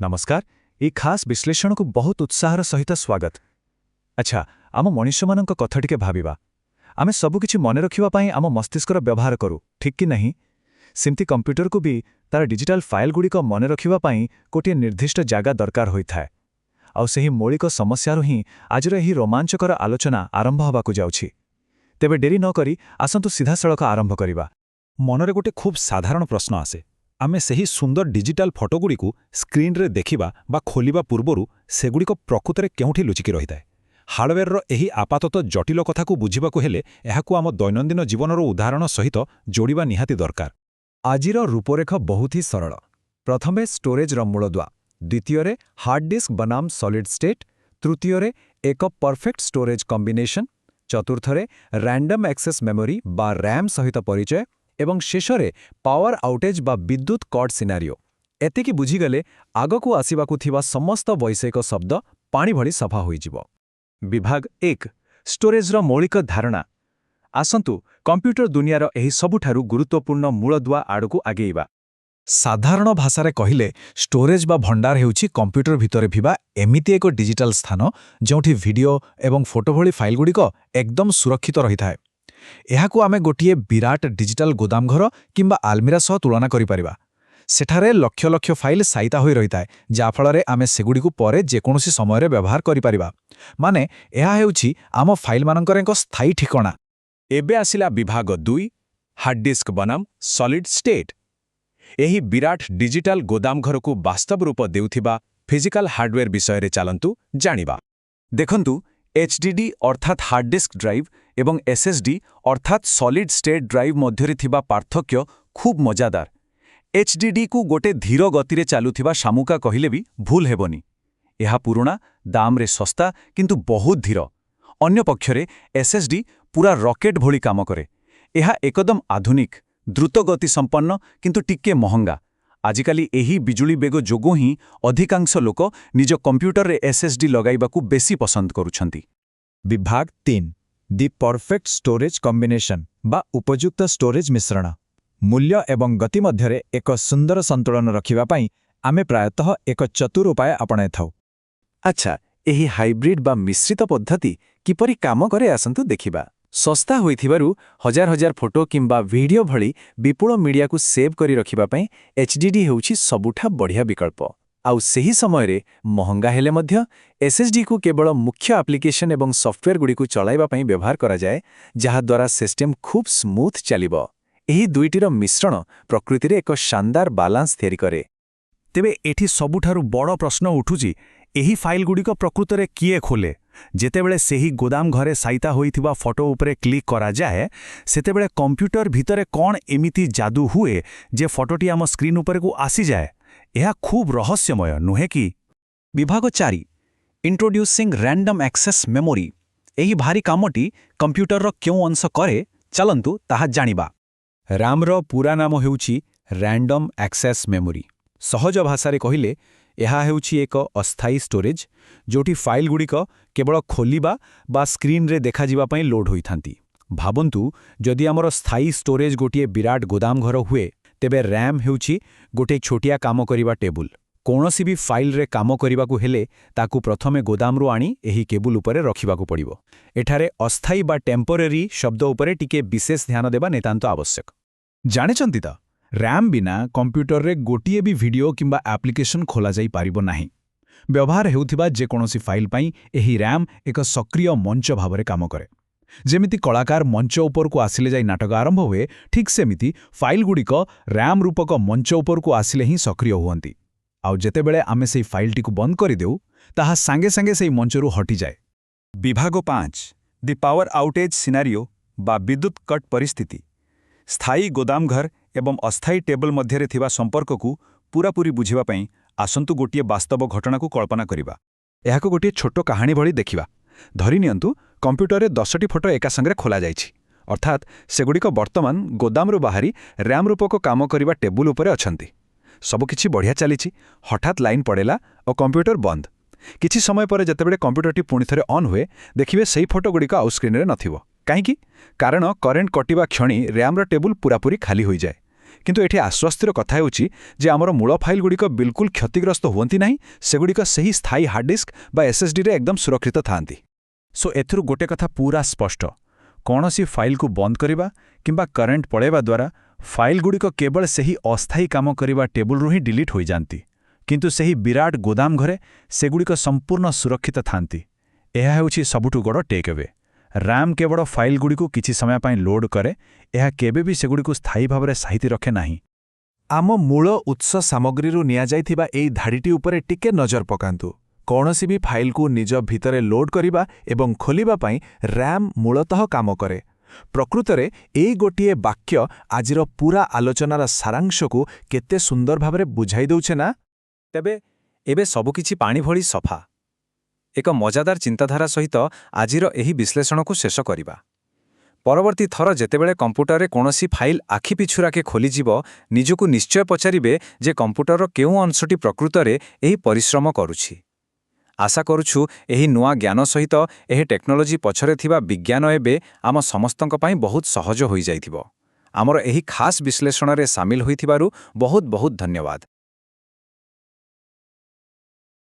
ନମସ୍କାର। ଏଇ ଖାସ୍ ବିଶ୍ଳେଷଣକୁ ବହୁତ ଉତ୍ସାହର ସହିତ ସ୍ୱାଗତ। ଆଚ୍ଛା, ଆମ ମଣିଷମାନଙ୍କ କଥା ଟିକେ ଭାବିବା। ଆମେ ସବୁକିଛି ମନେ ରଖିବା ପାଇଁ ଆମ ମସ୍ତିଷ୍କର ବ୍ୟବହାର କରୁ, ଠିକ୍ କି ନାହିଁ? ସେମିତି କମ୍ପ୍ୟୁଟରକୁ ବି ତାର ଡିଜିଟାଲ ଫାଇଲଗୁଡ଼ିକ ମନେ ରଖିବା ପାଇଁ ଗୋଟିଏ ନିର୍ଦ୍ଦିଷ୍ଟ ଜାଗା ଦରକାର ହୋଇଥାଏ। ଆଉ ସେହି ମୌଳିକ ସମସ୍ୟାରୁ ହିଁ ଆଜିର ଏହି ରୋମାଞ୍ଚକର ଆଲୋଚନା ଆରମ୍ଭ ହେବାକୁ ଯାଉଛି। ତେବେ ଡେରି ନ କରି ଆସନ୍ତୁ ସିଧାସଳଖ ଆରମ୍ଭ କରିବା। ମନରେ ଗୋଟେ ଖୁବ୍ ସାଧାରଣ ପ୍ରଶ୍ନ ଆସେ। ଆମେ ସେହି ସୁନ୍ଦର ଡିଜିଟାଲ ଫଟୋଗୁଡ଼ିକୁ ସ୍କ୍ରିନ୍ରେ ଦେଖିବା ବା ଖୋଲିବା ପୂର୍ବରୁ ସେଗୁଡ଼ିକ ପ୍ରକୃତରେ କେଉଁଠି ଲୁଚିକି ରହିଥାଏ? ହାର୍ଡୱେର୍ର ଏହି ଆପାତତଃ ଜଟିଳ କଥାକୁ ବୁଝିବାକୁ ହେଲେ ଏହାକୁ ଆମ ଦୈନନ୍ଦିନ ଜୀବନର ଉଦାହରଣ ସହିତ ଯୋଡ଼ିବା ନିହାତି ଦରକାର। ଆଜିର ରୂପରେଖ ବହୁତ ହି ସରଳ। ପ୍ରଥମେ ଷ୍ଟୋରେଜର ମୂଳଦୁଆ, ଦ୍ୱିତୀୟରେ ହାର୍ଡ ଡିସ୍କ ବନାମ ସଲିଡ୍ ଷ୍ଟେଟ୍, ତୃତୀୟରେ ଏକ ପରଫେକ୍ଟ ଷ୍ଟୋରେଜ କମ୍ବିନେସନ୍, ଚତୁର୍ଥରେ ରାଣ୍ଡମ୍ ଆକ୍ସେସ୍ ମେମୋରି ବା ର୍ୟାମ୍ ସହିତ ପରିଚୟ ଏବଂ ଶେଷରେ ପାୱାର ଆଉଟେଜ୍ ବା ବିଦ୍ୟୁତ୍ କଟ୍ ସିନାରିଓ। ଏତିକି ବୁଝିଗଲେ ଆଗକୁ ଆସିବାକୁ ଥିବା ସମସ୍ତ ବୈଷୟିକ ଶବ୍ଦ ପାଣି ଭଳି ସଫା ହୋଇଯିବ। ବିଭାଗ 1, ଷ୍ଟୋରେଜର ମୌଳିକ ଧାରଣା। ଆସନ୍ତୁ କମ୍ପ୍ୟୁଟର ଦୁନିଆର ଏହି ସବୁଠାରୁ ଗୁରୁତ୍ୱପୂର୍ଣ୍ଣ ମୂଳଦୁଆ ଆଡ଼କୁ ଆଗେଇବା। ସାଧାରଣ ଭାଷାରେ କହିଲେ, ଷ୍ଟୋରେଜ ବା ଭଣ୍ଡାର ହେଉଛି କମ୍ପ୍ୟୁଟର ଭିତରେ ଥିବା ଏମିତି ଏକ ଡିଜିଟାଲ ସ୍ଥାନ, ଯେଉଁଠି ଭିଡିଓ ଏବଂ ଫଟୋ ଭଳି ଫାଇଲଗୁଡ଼ିକ ଏକଦମ ସୁରକ୍ଷିତ ରହିଥାଏ। ଏହାକୁ ଆମେ ଗୋଟିଏ ବିରାଟ ଡିଜିଟାଲ ଗୋଦାମଘର କିମ୍ବା ଆଲମିରା ସହ ତୁଳନା କରିପାରିବା। ସେଠାରେ ଲକ୍ଷ ଲକ୍ଷ ଫାଇଲ ସାଇତା ହୋଇ ରହିଥାଏ, ଯାହାଫଳରେ ଆମେ ସେଗୁଡ଼ିକୁ ପରେ ଯେକୌଣସି ସମୟରେ ବ୍ୟବହାର କରିପାରିବା। ମାନେ ଏହା ହେଉଛି ଆମ ଫାଇଲମାନଙ୍କର ଏକ ସ୍ଥାୟୀ ଠିକଣା। ଏବେ ଆସିଲା ବିଭାଗ 2, ହାର୍ଡଡିସ୍କ ବନାମ ସଲିଡ୍ ଷ୍ଟେଟ୍। ଏହି ବିରାଟ ଡିଜିଟାଲ ଗୋଦାମଘରକୁ ବାସ୍ତବ ରୂପ ଦେଉଥିବା ଫିଜିକାଲ ହାର୍ଡୱେର୍ ବିଷୟରେ ଚାଲନ୍ତୁ ଜାଣିବା। ଦେଖନ୍ତୁ, ଏଚଡିଡି ଅର୍ଥାତ୍ ହାର୍ଡ ଡିସ୍କ ଡ୍ରାଇଭ୍ ଏବଂ ଏସ୍ଏସ୍ଡି ଅର୍ଥାତ୍ ସଲିଡ୍ ଷ୍ଟେଟ୍ ଡ୍ରାଇଭ୍ ମଧ୍ୟରେ ଥିବା ପାର୍ଥକ୍ୟ ଖୁବ୍ ମଜାଦାର। ଏଚଡିଡିକୁ ଗୋଟେ ଧୀର ଗତିରେ ଚାଲୁଥିବା ଶାମୁକା କହିଲେ ବି ଭୁଲ ହେବନି। ଏହା ପୁରୁଣା, ଦାମରେ ଶସ୍ତା, କିନ୍ତୁ ବହୁତ ଧୀର। ଅନ୍ୟପକ୍ଷରେ ଏସ୍ଏସ୍ଡି ପୁରା ରକେଟ୍ ଭଳି କାମ କରେ। ଏହା ଏକଦମ ଆଧୁନିକ, ଦ୍ରୁତ ଗତି ସମ୍ପନ୍ନ, କିନ୍ତୁ ଟିକେ ମହଙ୍ଗା। ଆଜିକାଲି ଏହି ବିଜୁଳି ବେଗ ଯୋଗୁଁ ହିଁ ଅଧିକାଂଶ ଲୋକ ନିଜ କମ୍ପ୍ୟୁଟରରେ ଏସ୍ଏସ୍ଡି ଲଗାଇବାକୁ ବେଶୀ ପସନ୍ଦ କରୁଛନ୍ତି। ବିଭାଗ 3, ଦି ପରଫେକ୍ଟ ଷ୍ଟୋରେଜ କମ୍ବିନେସନ୍ ବା ଉପଯୁକ୍ତ ଷ୍ଟୋରେଜ ମିଶ୍ରଣ। ମୂଲ୍ୟ ଏବଂ ଗତି ମଧ୍ୟରେ ଏକ ସୁନ୍ଦର ସନ୍ତୁଳନ ରଖିବା ପାଇଁ ଆମେ ପ୍ରାୟତଃ ଏକ ଚତୁର ଉପାୟ ଆପଣାଇଥାଉ। ଆଚ୍ଛା, ଏହି ହାଇବ୍ରିଡ୍ ବା ମିଶ୍ରିତ ପଦ୍ଧତି କିପରି କାମ କରେ, ଆସନ୍ତୁ ଦେଖିବା। ଶସ୍ତା ହୋଇଥିବାରୁ ହଜାର ହଜାର ଫଟୋ କିମ୍ବା ଭିଡିଓ ଭଳି ବିପୁଳ ମିଡିଆକୁ ସେଭ୍ କରି ରଖିବା ପାଇଁ ଏଚଡିଡି ହେଉଛି ସବୁଠା ବଢ଼ିଆ ବିକଳ୍ପ। ଆଉ ସେହି ସମୟରେ ମହଙ୍ଗା ହେଲେ ମଧ୍ୟ ଏସ୍ଏସ୍ଡିକୁ କେବଳ ମୁଖ୍ୟ ଆପ୍ଲିକେସନ୍ ଏବଂ ସଫ୍ଟୱେର୍ଗୁଡ଼ିକୁ ଚଳାଇବା ପାଇଁ ବ୍ୟବହାର କରାଯାଏ, ଯାହାଦ୍ୱାରା ସିଷ୍ଟମ ଖୁବ୍ ସ୍ମୁଥ୍ ଚାଲିବ। ଏହି ଦୁଇଟିର ମିଶ୍ରଣ ପ୍ରକୃତିରେ ଏକ ଶାନଦାର ବାଲାନ୍ସ ତିଆରି କରେ। ତେବେ ଏଠି ସବୁଠାରୁ ବଡ଼ ପ୍ରଶ୍ନ ଉଠୁଛି, ଏହି ଫାଇଲଗୁଡ଼ିକ ପ୍ରକୃତରେ କିଏ ଖୋଲେ? ଯେତେବେଳେ ସେହି ଗୋଦାମ ଘରେ ସାଇତା ହୋଇଥିବା ଫଟୋ ଉପରେ କ୍ଲିକ୍ କରାଯାଏ, ସେତେବେଳେ କମ୍ପ୍ୟୁଟର ଭିତରେ କ'ଣ ଏମିତି ଯାଦୁ ହୁଏ ଯେ ଫଟୋଟି ଆମ ସ୍କ୍ରିନ୍ ଉପରକୁ ଆସିଯାଏ? ଏହା ଖୁବ୍ ରହସ୍ୟମୟ, ନୁହେଁ କି? ବିଭାଗ 4, ଇଣ୍ଟ୍ରୋଡ୍ୟୁସିଂ ରାଣ୍ଡମ୍ ଆକ୍ସେସ୍ ମେମୋରି। ଏହି ଭାରି କାମଟି କମ୍ପ୍ୟୁଟରର କେଉଁ ଅଂଶ କରେ, ଚାଲନ୍ତୁ ତାହା ଜାଣିବା। ରାମ୍ର ପୁରା ନାମ ହେଉଛି ରାଣ୍ଡମ୍ ଆକ୍ସେସ୍ ମେମୋରି। ସହଜ ଭାଷାରେ କହିଲେ, ଏହା ହେଉଛି ଏକ ଅସ୍ଥାୟୀ ଷ୍ଟୋରେଜ୍, ଯେଉଁଠି ଫାଇଲଗୁଡ଼ିକ କେବଳ ଖୋଲିବା ବା ସ୍କ୍ରିନ୍ରେ ଦେଖାଯିବା ପାଇଁ ଲୋଡ୍ ହୋଇଥାନ୍ତି। ଭାବନ୍ତୁ, ଯଦି ଆମର ସ୍ଥାୟୀ ଷ୍ଟୋରେଜ୍ ଗୋଟିଏ ବିରାଟ ଗୋଦାମଘର ହୁଏ, ତେବେ ର୍ୟାମ୍ ହେଉଛି ଗୋଟିଏ ଛୋଟିଆ କାମ କରିବା ଟେବୁଲ। କୌଣସି ବି ଫାଇଲରେ କାମ କରିବାକୁ ହେଲେ ତାକୁ ପ୍ରଥମେ ଗୋଦାମରୁ ଆଣି ଏହି ଟେବୁଲ ଉପରେ ରଖିବାକୁ ପଡ଼ିବ। ଏଠାରେ ଅସ୍ଥାୟୀ ବା ଟେମ୍ପୋରାରୀ ଶବ୍ଦ ଉପରେ ଟିକେ ବିଶେଷ ଧ୍ୟାନ ଦେବା ନିତାନ୍ତ ଆବଶ୍ୟକ। ଜାଣିଛନ୍ତି ତ, ର୍ୟାମ୍ ବିନା କମ୍ପ୍ୟୁଟରରେ ଗୋଟିଏ ବି ଭିଡିଓ କିମ୍ବା ଆପ୍ଲିକେସନ୍ ଖୋଲାଯାଇପାରିବ ନାହିଁ। ବ୍ୟବହାର ହେଉଥିବା ଯେକୌଣସି ଫାଇଲ୍ ପାଇଁ ଏହି ର୍ୟାମ୍ ଏକ ସକ୍ରିୟ ମଞ୍ଚ ଭାବରେ କାମ କରେ। ଯେମିତି କଳାକାର ମଞ୍ଚ ଉପରକୁ ଆସିଲେ ଯାଇ ନାଟକ ଆରମ୍ଭ ହୁଏ, ଠିକ୍ ସେମିତି ଫାଇଲ୍ଗୁଡ଼ିକ ର୍ୟାମ୍ ରୂପକ ମଞ୍ଚ ଉପରକୁ ଆସିଲେ ହିଁ ସକ୍ରିୟ ହୁଅନ୍ତି। ଆଉ ଯେତେବେଳେ ଆମେ ସେଇ ଫାଇଲ୍ଟିକୁ ବନ୍ଦ କରିଦେଉ, ତାହା ସାଙ୍ଗେ ସାଙ୍ଗେ ସେଇ ମଞ୍ଚରୁ ହଟିଯାଏ। ବିଭାଗ 5, ଦି ପାୱାର ଆଉଟେଜ୍ ସିନାରିଓ ବା ବିଦ୍ୟୁତ୍ କଟ୍ ପରିସ୍ଥିତି। ସ୍ଥାୟୀ ଗୋଦାମଘର ଏବଂ ଅସ୍ଥାୟୀ ଟେବୁଲ ମଧ୍ୟରେ ଥିବା ସମ୍ପର୍କକୁ ପୂରାପୂରି ବୁଝିବା ପାଇଁ ଆସନ୍ତୁ ଗୋଟିଏ ବାସ୍ତବ ଘଟଣାକୁ କଳ୍ପନା କରିବା। ଏହାକୁ ଗୋଟିଏ ଛୋଟ କାହାଣୀ ଭଳି ଦେଖିବା। ଧରିନିଅନ୍ତୁ, କମ୍ପ୍ୟୁଟରରେ 10ଟି ଫଟୋ ଏକା ସାଙ୍ଗରେ ଖୋଲାଯାଇଛି। ଅର୍ଥାତ୍ ସେଗୁଡ଼ିକ ବର୍ତ୍ତମାନ ଗୋଦାମରୁ ବାହାରି ର୍ୟାମ୍ ରୂପକ କାମ କରିବା ଟେବୁଲ ଉପରେ ଅଛନ୍ତି। ସବୁକିଛି ବଢ଼ିଆ ଚାଲିଛି। ହଠାତ୍ ଲାଇନ୍ ପଡ଼ିଲା ଓ କମ୍ପ୍ୟୁଟର ବନ୍ଦ। କିଛି ସମୟ ପରେ ଯେତେବେଳେ କମ୍ପ୍ୟୁଟରଟି ପୁଣି ଥରେ ଅନ୍ ହୁଏ, ଦେଖିବେ ସେଇ ଫଟୋଗୁଡ଼ିକ ଆଉ ସ୍କ୍ରିନ୍ରେ ନଥିବ। କାହିଁକି? କାରଣ କରେଣ୍ଟ କଟିବା କ୍ଷଣି ର୍ୟାମ୍ର ଟେବୁଲ ପୂରାପୂରି ଖାଲି ହୋଇଯାଏ। କିନ୍ତୁ ଏଠି ଆଶ୍ୱସ୍ତିର କଥା ହେଉଛି ଯେ ଆମର ମୂଳ ଫାଇଲ୍ଗୁଡ଼ିକ ବିଲକୁଲ କ୍ଷତିଗ୍ରସ୍ତ ହୁଅନ୍ତି ନାହିଁ। ସେଗୁଡ଼ିକ ସେହି ସ୍ଥାୟୀ ହାର୍ଡ ଡିସ୍କ ବା ଏସ୍ଏସ୍ଡିରେ ଏକଦମ ସୁରକ୍ଷିତ ଥାଆନ୍ତି। ସୋ ଏଥିରୁ ଗୋଟେ କଥା ପୁରା ସ୍ପଷ୍ଟ। କୌଣସି ଫାଇଲ୍କୁ ବନ୍ଦ କରିବା କିମ୍ବା କରେଣ୍ଟ ପଳାଇବା ଦ୍ୱାରା ଫାଇଲ୍ଗୁଡ଼ିକ କେବଳ ସେହି ଅସ୍ଥାୟୀ କାମ କରିବା ଟେବୁଲରୁ ହିଁ ଡିଲିଟ୍ ହୋଇଯାଆନ୍ତି। କିନ୍ତୁ ସେହି ବିରାଟ ଗୋଦାମ ଘରେ ସେଗୁଡ଼ିକ ସମ୍ପୂର୍ଣ୍ଣ ସୁରକ୍ଷିତ ଥାଆନ୍ତି। ଏହା ହେଉଛି ସବୁଠୁ ବଡ଼ ଟେକ୍ ଆୱେ। ରାମ୍ କେବଳ ଫାଇଲ୍ଗୁଡ଼ିକୁ କିଛି ସମୟ ପାଇଁ ଲୋଡ୍ କରେ, ଏହା କେବେ ବି ସେଗୁଡ଼ିକୁ ସ୍ଥାୟୀ ଭାବରେ ସାଇତି ରଖେ ନାହିଁ। ଆମ ମୂଳ ଉତ୍ସ ସାମଗ୍ରୀରୁ ନିଆଯାଇଥିବା ଏଇ ଧାଡ଼ିଟି ଉପରେ ଟିକେ ନଜର ପକାନ୍ତୁ। କୌଣସି ବି ଫାଇଲକୁ ନିଜ ଭିତରେ ଲୋଡ୍ କରିବା ଏବଂ ଖୋଲିବା ପାଇଁ ରାମ୍ ମୂଳତଃ କାମ କରେ। ପ୍ରକୃତରେ ଏଇ ଗୋଟିଏ ବାକ୍ୟ ଆଜିର ପୂରା ଆଲୋଚନାର ସାରାଂଶକୁ କେତେ ସୁନ୍ଦର ଭାବରେ ବୁଝାଇ ଦେଉଛି ନା? ତେବେ ଏବେ ସବୁକିଛି ପାଣି ଭଳି ସଫା। ଏକ ମଜାଦାର ଚିନ୍ତାଧାରା ସହିତ ଆଜିର ଏହି ବିଶ୍ଳେଷଣକୁ ଶେଷ କରିବା। ପରବର୍ତ୍ତୀ ଥର ଯେତେବେଳେ କମ୍ପ୍ୟୁଟରରେ କୌଣସି ଫାଇଲ୍ ଆଖି ପିଛୁରାକେ ଖୋଲିଯିବ, ନିଜକୁ ନିଶ୍ଚୟ ପଚାରିବେ ଯେ କମ୍ପ୍ୟୁଟରର କେଉଁ ଅଂଶଟି ପ୍ରକୃତରେ ଏହି ପରିଶ୍ରମ କରୁଛି। ଆଶା କରୁଛୁ, ଏହି ନୂଆ ଜ୍ଞାନ ସହିତ ଏହି ଟେକ୍ନୋଲୋଜି ପଛରେ ଥିବା ବିଜ୍ଞାନ ଏବେ ଆମ ସମସ୍ତଙ୍କ ପାଇଁ ବହୁତ ସହଜ ହୋଇଯାଇଥିବ। ଆମର ଏହି ଖାସ୍ ବିଶ୍ଳେଷଣରେ ସାମିଲ ହୋଇଥିବାରୁ ବହୁତ ବହୁତ ଧନ୍ୟବାଦ।